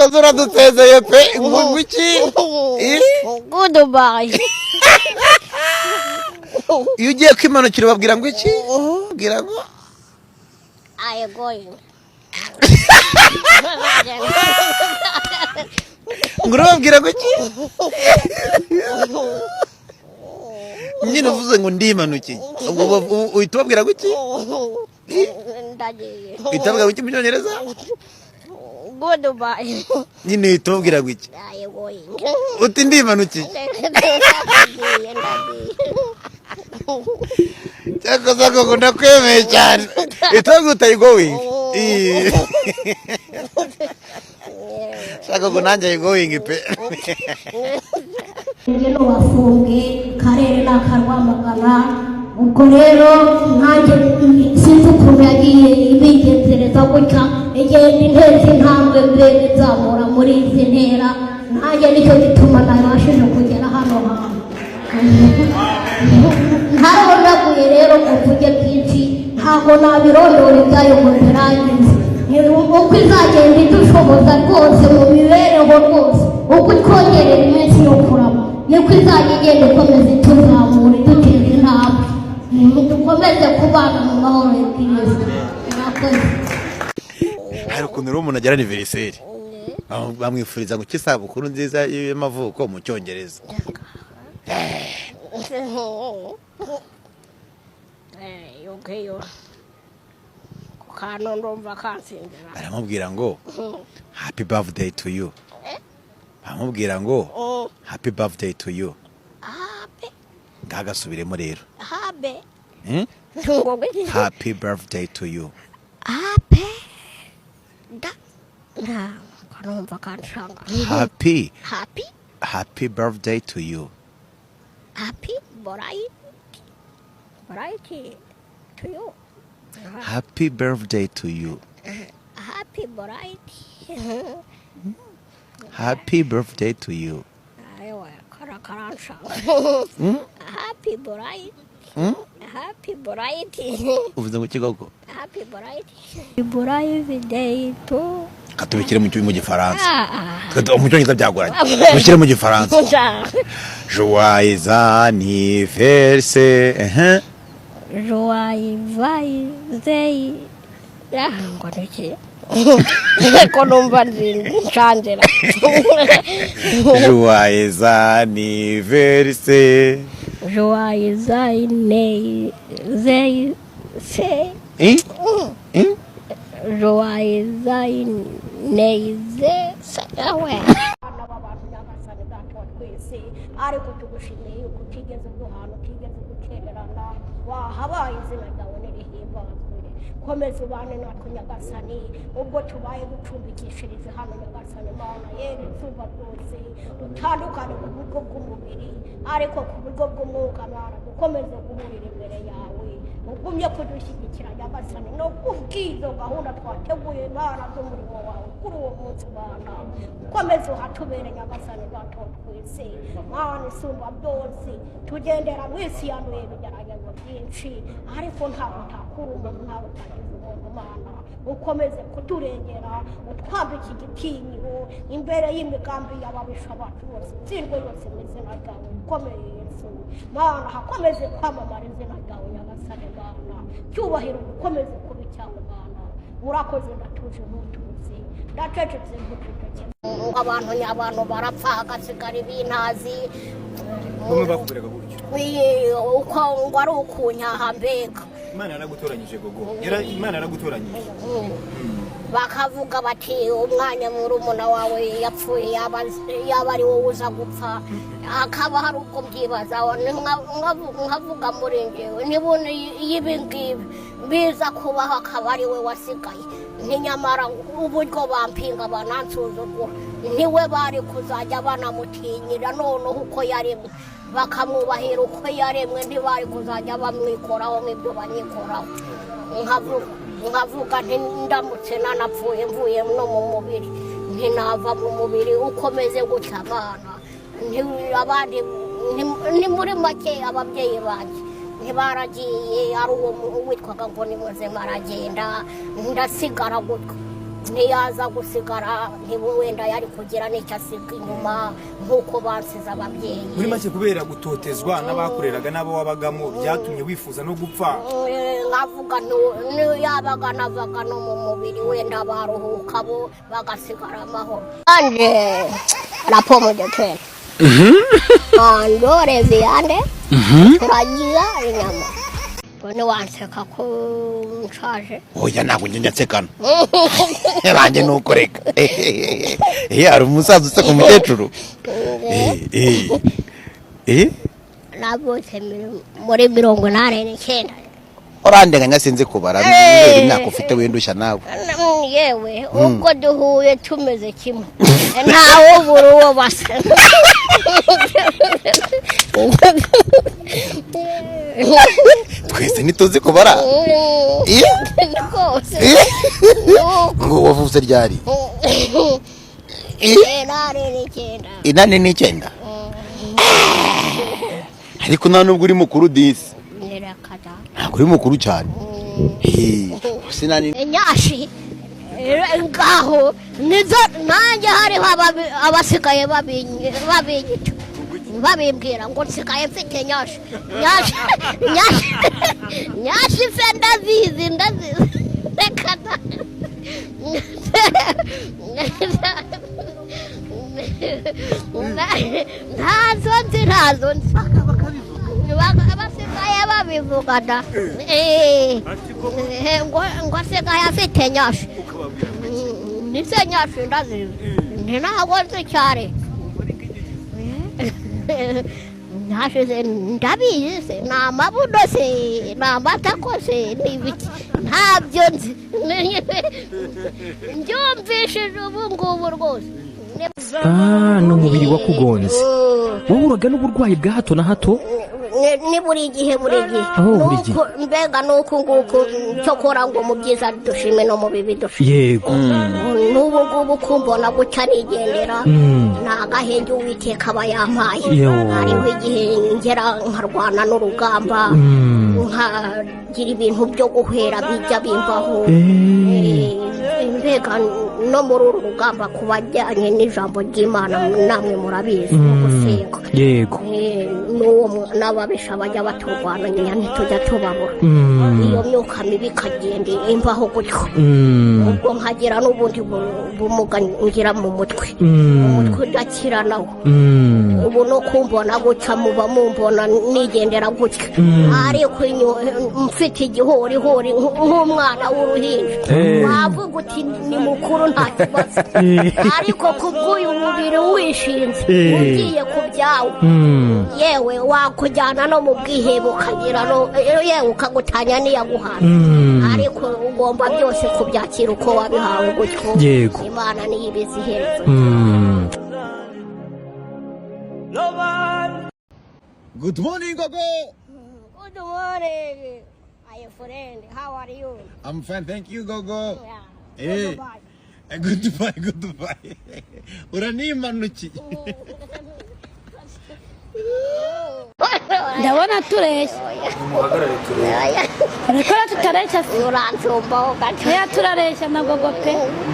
Cyakoze uradusezeye pe. Ngo iki? Eh? Goodbye. Iyo ugiye kwimanukira ubabwira ngo iki? Ubwira ngo? I going. Ngo urababwira ngo iki nyine? Uvuze ngo ndimanukiye, ubwo uhita ubabwira ngo iki? Ndagiye. Uhita ubabwira ngo iki mu Cyongereza? Goodbye. Nyine uhita ubabwira ngo iki? I going. Uti ndimanukiye. Ndagiye, ndagiye. Cyakoze koko ndakwemeye cyane. Uhita ubabwira uti "I going". Shaka ngo nanjye I going pe. Ngeno bafunge karere ni aka Rwamagana. Ubwo rero nkanjye sinzi ukuntu yagiye ibigenzereza gutya, igenda inteza intambwe mbere nzamura muri izi ntera. Nanjye nicyo gituma nabashije kugera hano hantu. Ntarondaguye rero ngo mvuge byinshi, ntabwo nabirondora ibyayo ngo mbirangize. Ni uko izagenda idushoboza rwose mu mibereho rwose, uko itwongerera iminsi yo kurama niko izajya igenda ikomeza ituzamura, iduteza intambwe. Dukomeze kubana mu mahoro ya Kirisito. Murakoze. Hari ukuntu rero umuntu agira anniversaire, bamwifuriza ngo isabukuru nziza y'amavuko mu Cyongereza. Iyo ngiyo ku kantu ndumva kansindira. Baramubwira ngo "Happy birthday to you". Baramubwira ngo "Happy birthday to you". Happy. Ngagasubiremo rero. Happy. Hmm? Ngo ngiki? Happy birthday to you. Happy da nta kanumva kanshanga. Happy. Happy. Happy birthday to you. Happy bright bright to you. Happy birthday to you. Happy bright. Happy birthday to you. Ayiwa, kara karanshanga. Happy bright. Hmm? Happy bright. Uvuze ngo ikigogo. Happy bright bright day to. Katubikire mu Gifaransa. Ah. Mu Cyongereza byagoranye, mushyire mu Gifaransa. Joyeux anniversaire, ehe. Joyeux day. Ah, ngo niki ko numva ncanzira? Joyeux anniversaire. Joyeux anniversaire. Eh? Eh? Joyeux anniversaire. Abana b'abantu, Nyagasani Data wa twese, ariko tugushimiye yuko utigeze uduhana, utigeze udutererana, wahabaye. Izina ryawe nirihimbazwe. Komeza ubane natwe Nyagasani, ubwo tubaye ducumbikishirize hano. Nyagasani Mana yera izuba ryose, dutandukane ku buryo bw'umubiri, ariko ku buryo bw'umwuka Mana dukomeze guhurira imbere yawe. Ugumye kudushyigikira Nyagasani, no kubw'izo gahunda twateguye Mana z'umurimo wawe kuri uwo munsi. Mana, ukomeze uhatubere Nyagasani Data wa twese. Mana isumba byose, tugendera mu isi yanduye ibigeragezo byinshi, ariko ntabwo utakura umuntu, ntabwo utagize umuntu. Mana, ukomeze kuturengera, utwambike igitinyiro imbere y'imigambi y'ababisha bacu bose, itsindwe yose mu izina ryawe rikomeye Yesu. Mana, hakomeze kwamamara izina ryawe Nyagasani. Mana, cyubahiro gikomeze kuba icyawe. Mana, urakoze. Ndatuje ntutuze, ndacecetse ntuceceke. Abantu nyabantu barapfa hagasigara ibintazi. Bamwe bakubwiraga gutyo? Uko ngo ari ukunyaha mbega. Imana yaragutoranyije gogo. Imana yaragutoranyije. Bakavuga bati umwanya murumuna wawe yapfuye yaba ari wowe uza gupfa. Hakaba hari ubwo mbyibazaho, nkavuga muri njyewe ntibone ibi ngibi biza kubaho akaba ari we wasigaye, ntinyamara uburyo bampinga banansuzugura, niwe bari kuzajya banamutinyira noneho uko yaremwe, bakamwubahira uko yaremwe, ntibari kuzajya bamwikoraho nk'ibyo banyikoraho. Nkavuga nti ndamutse nanapfuye mvuye no mu mubiri, ntinava mu mubiri ukomeze gutya abana abandi ni muri make ababyeyi banjye ntibaragiye, ari uwo witwaga ngo ni muzima aragenda, ndasigara gutyo. Ntiyaza gusigara, ntibu wenda yari kugira n'icyo asiga inyuma nk'uko bansize ababyeyi. Muri make, kubera gutotezwa n'abakoreraga n'abo wabagamo, byatumye wifuza no gupfa. Nkavuga yabaga navaga no mu mubiri, wenda baruhuka bo bagasigara amahoro. Anje la pomme de terre, andore viande, turagira inyama. Ngo ntiwanseka ko nshaje? Oya, ntabwo njya nsekana banjye, nuko reka. Hari umusaza useka umukecuru? Eh, eh. Eh? Navutse muri 89. Urandenganya, sinzi kubara kubera imyaka ufite, windushya nawe. Yewe, ubwo duhuye tumeze kimwe, ntawe ubura uwo basa. Twese ntituzi kubara. Eh? Rwose. Eh? Ngo wavutse ryari? 89. 89, ariko nta nubwo uri mukuru disi. Nirakada. Ntabwo uri mukuru cyane. Eh, sinani. Nyashi ngaho nizo nanjye hariho abasigaye babinyita, babimbwira ngo nsigaye mfite nyashi, nyashi, nyashi, nyashi se ndazizi, ndazizi. Reka da. Ntazo nzi, ntazo nzi. Basigaye babivuga da. Ngo asigaye afite nyashi. Nise nyashi ndazizi, ntabwo nzi cyane nyashi se ndabizi se, ni amabuno se, ni amatako se, ni ibiki? Ntabyo nzi, mbyumvishije ubu ngubu rwose. Ah, ni umubiri wakugonze, wahuraga n'uburwayi bwa hato na hato? Ni buri gihe, buri gihe. Oh, buri gihe. Mbega nuku nguku cyokora ngo mu byiza dushime no mu bibi dushime. N'ubu ngubu kumbona gutya nigendera, ni agahenge Uwiteka aba yampaye. Hariho igihe ngera nkarwana n'urugamba, nkagira ibintu byo guhera bijya bimbaho. Mbega no muri uru rugamba, ku bajyanye n'ijambo ry'Imana, namwe murabizi, no gusenga. N'uwo n'ababisha bajya baturwana nyina, ntitujya tubabura. Iyo myuka mibi ikagenda imbaho gutyo. Ubwo nkagira n'ubundi bumuga ngira mu mutwe, umutwe udakira nawo. Ubu no kumbona gutya, muba mumbona nigendera gutya, ariko mfite igihorihori nk'umwana w'uruhinja. Wavuga uti ni mukuru, nta kibazo, ariko kubw'uyu mubiri wishinze, ugiye ku byawe, yewe, wakujyana no mu bwihebe, ukagira no yewe ukagutanya n'iyaguhaye. Ariko ugomba byose kubyakira uko wabihawe gutyo. Imana niyo ibizi iherezo. Good morning, Gogo. Good morning, my friend. How are you? I'm fine, thank you, Gogo. Yeah. Eh. Goodbye. Goodbye, goodbye. Uranimanukiye. Ndabona tureshya. Muhagarare turebe. Ariko tutareshya se? Uransumbaho gato. Oya, turareshya na Gogo pe.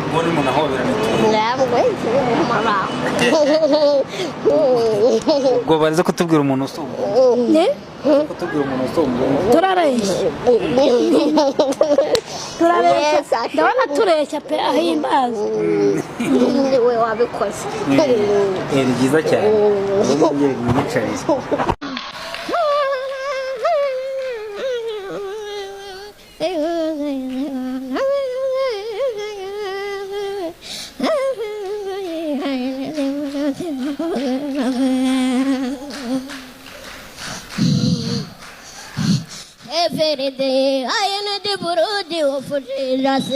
Mbona umuntu ahoberana. Ntabwo. Ubwo barize kutubwira umuntu usumba Ne? kutubwira umuntu usumba. Turareshya, turareshya. Ndabona tureshya pe, ahimbaza. Niwe wabikoze. Ni byiza cyane, mwongere mwiyicarize. Every day I am the Brody of Jesus.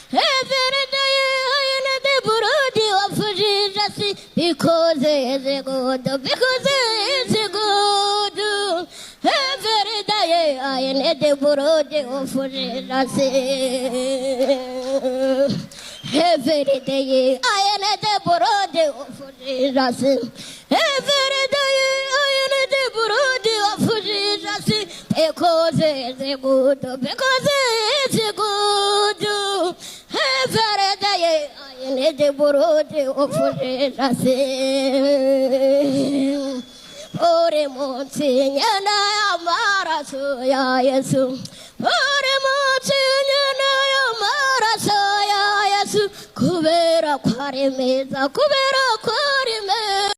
Every day I am the Brody of Jesus. Because he is good, because he is good. Every day I am the Brody of Jesus. Every day I am the Brody of Jesus. Every day I am the Brody of Jesus. Because it's good, because it's good. Every day In the Burundi of Buri munsi nyene y'amaraso ya Yesu, buri munsi nyene y'amaraso ya Yesu, kubera ko ari meza, kubera ko ari meza.